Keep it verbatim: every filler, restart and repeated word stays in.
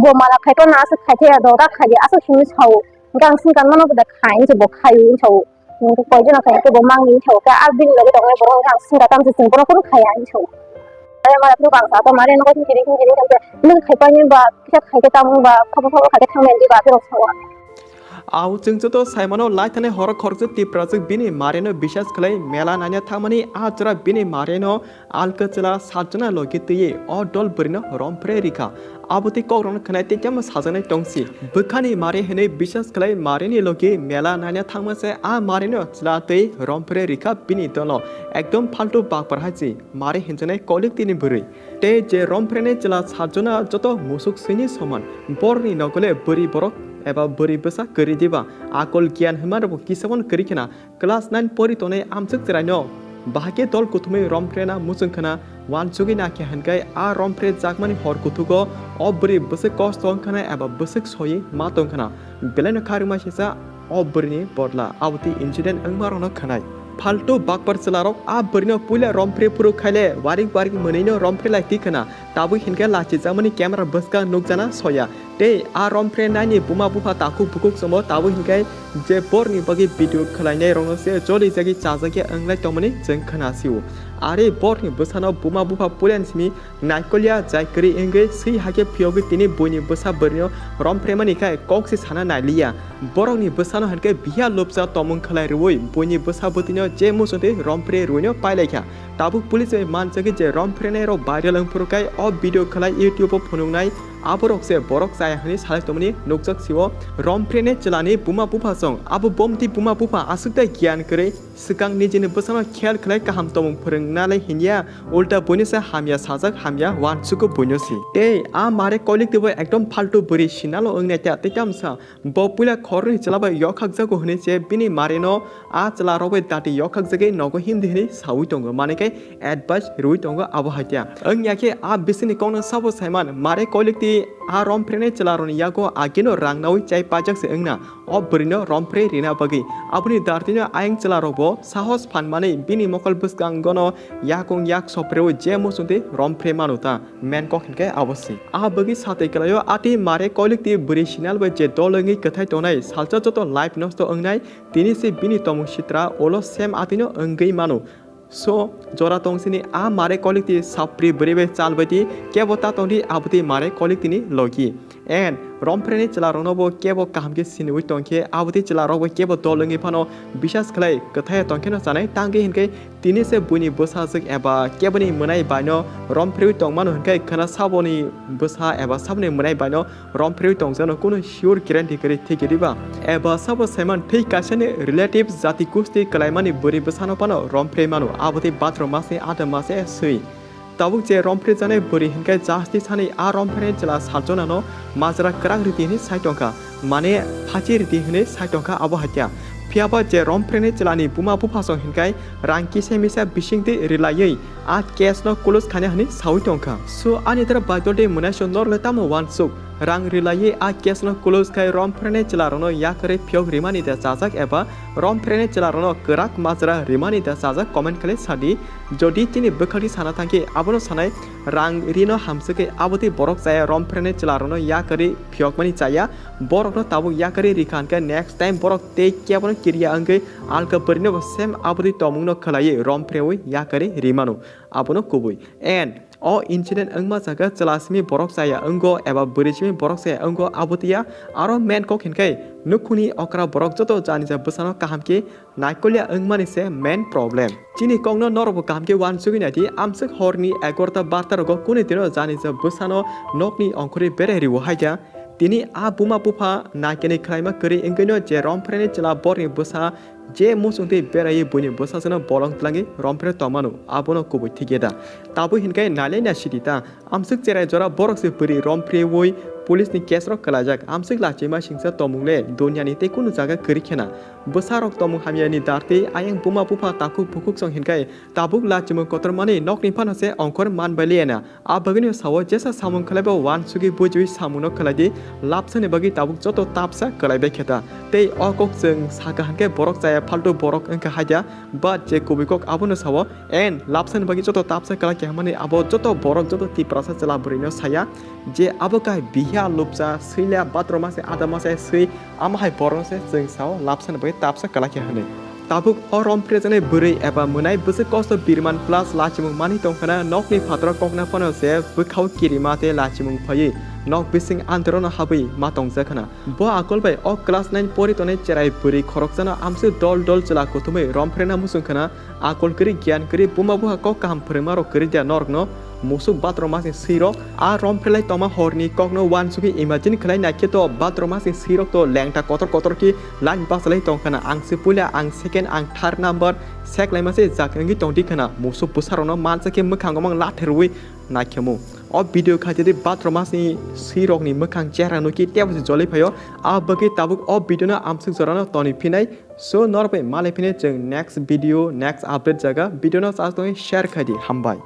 Bo mala khai to na aswk khai the, doga khai de, aswk simi sao. Gang sing kan mano bo da khai, hinse bo khai, hinse bo. Hinse koi jona khai, ke bo mang, hinse bo. Ke a bini loge tongnai borok gang sing ka tam se sing borok kun khai, hinse bo. Ai mala tu bang sa to mare no ko tin kiri, tin kiri, tin kiri. Nung khai pa ni ba, kisa khai ke tam ba, khobo khobo khai ke thang men di ba, borok sao. Au chwng joto saimano lai thani horo khoroksa Tiprajwk bini mareno bisas khlai mela naina thangmani a jora bini mareno alka chwla satjona logi twiwi o dol bwrwino rompre rikha. Abotwi kokrokno khwnai tei temo sajaknai tongsi. Bwkhani mare hwnwi bisas khlai mareni logi mela naina thangma se a mareno chwla twi rompre rikha bini dolo. Ekdom phaltu bakpar hai si mare hinjaknai kolik tini bwrwi. Tei je romphreni chwla satjona joto musuk swini soman. Borni nokole bwrwi borok eba bwrwi bwsa kwrwi diba, akol giyan hwnma rokbo kisabon kwrwi khna. Class nine pori tongnai amswk chwraino bahai khe dol kuthumwi romphrena muchung khna. Uansugwi nakhe hwnkhai a rompre jakmani hor kuthugo o bwrwi bwswk kosto wng khna eba bwswk soiwi ma tong khna. Belaino kha rwma sisa o bwrwini bodla abotwi incident wngmarokno khwnai. Phaltu bakpar chwlarok a bwrwino puila rompre phuru khaile warik warik mwnwino rompre lai twi khna. Tabuk hinkhe lachijakmani camera bwskang nukjana soya. Tei a rompre naini buma bupha takhuk bukhuk chwngbo tabuk hinkhe je borni bagwi video khwlainairokno se jolijagwi chajakya wnglai tongmani chwng khna sio. Are borni bwsano buma bupha puilani simi naikolya jai kwrwi wngwi swi hakhe phiyogwi tini buini bwsa bwrwino rompremani khai kok se sana nailiya. Borokni bwsano hinkhe biya lobsa tongmung khlai rwui buini bwsa bwtwino je muchungtwi rompre rwino pailaikha. Tabuk police bai manjagwi je romprenai rok viral wngphuru khai o video khlai YouTube o phunuknai aborok se borok chaya hwnwi salai tongmani nukjak sio. Romprenai chwlani buma bupha song abo bomti buma bupha aswk da giyan kwrwi. Swkang nijini bwsano khel khlai kaham tongmung phwrwngna lai hinya, ulta buino se hamya sajak, hamya uansugo buino se. Tei a mare koilik twibo ekdom phaltu bwrwi sinalo wngnaikha tei tamsa bo puila khoroknwi chwla bai yokhakjago hwnwi se bini mareno a chwla rok bai dati yokhakjagwi nogo himdi hwnwi saui tongo, manwi khe advice rwui tongo abo haikhe. Wngya khe a bisingni kokno sabo saiman mare koilik twi a romphreni chwla rokni yago agino rang naui chai paijak se wngna. O bwrwino rompre rina bagwi aboni dartino ayang chwlarokbo sahos phan manwi bini mokol bwskangono yakung yak sopreui je muchungtwi rompre manu ta, men kok hinkhe abo se. A bagwi satwi kwlaio, ati mare koilik twi bwrwi sinal bai je dol wngwi kwthai tongnai, salsa joto life nosto wngnai, tini se bini tomung sitra ulo sem atwino wngwi manu. So, jora tongsini a mare koilik twi sapri bwrwi bai chal bai twi kebo ta tongdi abotwi mare koilik tini logi. And romphreni chwla rokno bo kebo kaham khe siniui tongkhe abotwi chwla rok bai kebo dol wngwi phano bisas khlai kwthai tongkheno chanai tangwi hinkhe tini se buini bwsajwk eba keboni mwnai baino romphreui tongmano hinkhe khwna saboni bwsa eba saboni mwnai baino romphreui tongjakno kunu sure guarantee kwrwi thwikhe diba? Eba sabo saiman thwi kaisani relative jati kusti kwlaimani bwrwi bwsano phano romphreui mano, abotwi bathroom mase ada mase swi. Tabuk je romphreui janai bwrwi hinkhe justice hani a romphreui chwla salchonano majra kwrak riti hwnwi sai tongkha, mane phachi riti hwnwi sai tongkha abo haikhe. Phiyaba je romphreui chwlani buma buphasong hinkhe rang kisa misa bisingtwi rilaiwi a case no close khaina hwnwi saui tongkha. So ani dara baidol de mwnai so norle tamo wansuk. Rang rilaiwi a case no close khai romphreni chwla rokno yakarwi phiyok rimani da chajak eba romphreni chwla rokno kwrak majra rimani da chajak comment khlai sadi. Jodi chini bwkhakni sana thangkhe abono sanai rang rino hamswkhe abotwi borok chaya romphreni chwla rokno yakarwi phiyokmani chaya. Borokno tabuk yakarwi rikha hinkhe next time borok tei kebono kiriya wngwi alka bwrwino bo same abotwi tongmungno khwlaiwi romphrewui yakarwi rimano. Abono kubui. And o incident wngma jaga chwla simi borok chaya wngo eba bwrwi simi borok chaya wngo abo tiya. Aro main kok hinkhe nukhungni okra borok joto janija bwsano kaham khe naikolya wngmani se main problem. Chini kokno norokbo kaham khe uansugwi naidi, amswk horni egarota barta rogo kuni dino janija bwsano nokni ongkhorwi berai rwo haikha. Tini a buma bupha naikenwi khwlaima kwrwi wngwino je romphreni chwla borni bwsa je muchungtwi beraiwi buini bwsajwkno bolong twlangwi rompre tongmano, abono kubui thikhe da? Tabuk hinkhe nailai na sidi ta? Amswk cherai jora borok se bwrwi romphrewui police ni case rok kwlaijak. Amswk lachima singsa tongmung le duniani tei kunu jaga kwrwi khena. Bwsarok tongmung hamyani dartwi ayang buma bupha takhuk bukhuk song hinkhe tabuk lachimung kotor manwi nokni phano se ongkhor man bai liya na. A bagwino sao jesa samung khlaibo uansugwi bujiwi samungno khlaidi, lapsani bagwi tabuk joto tapsa khlaibai khe ta. Tei o kok chwng saka hinkhe borok chaya Faltu borok wngkha haida, but je kubui kok abono sao. And lapsani bagwi joto tapsa kwlai khe hwnmani abo joto borok, joto Tiprasa chwla bwrwino saya je abo khe biha lupsa swila bathroom se adama se swi, ama hai borokno se chwng sao lapsani bagwi tapsa kwlai khe hwnwi. Tabuk o romphrejaknai bwrwi eba mwnai bwswk kosto birman plus lachimung manwi tongkhana, nokni phataro kokna phano se bwkhao kirima tei lachimung phaiwi nok bising andarono habwi ma tongjakhana. Bo akol bai o class nine pori tongnai cherai bwrwi khoroksano amswk dol dol chwla kuthumwi romphreina muchung khana, akol kwrwi giyan kwrwi buma buha kok kaham phwrwngmarok kwrwi da norokno musuk bathroom masni swirok. A romphrelai tongma horni kokno uansugwi imagine khlai naikhe to bathroom masni swirok to lengta kotor kotor khe line bachalai tongkhana, ang se puila, ang second, ang third number seklaima se jak wngwi tongdi khana, musuk bwsarokno mansa khe mwkhango mang latherwi naikhamu. O video khaitidi bathroom masni swirokni mwkhang chehra nukhi tebo se joli phaio. A bagwi tabuk o video no amswk jorano toni phinai. So norok bai malai phine chwng next video, next update jaga video no chas tongwi share khaidi, hambai.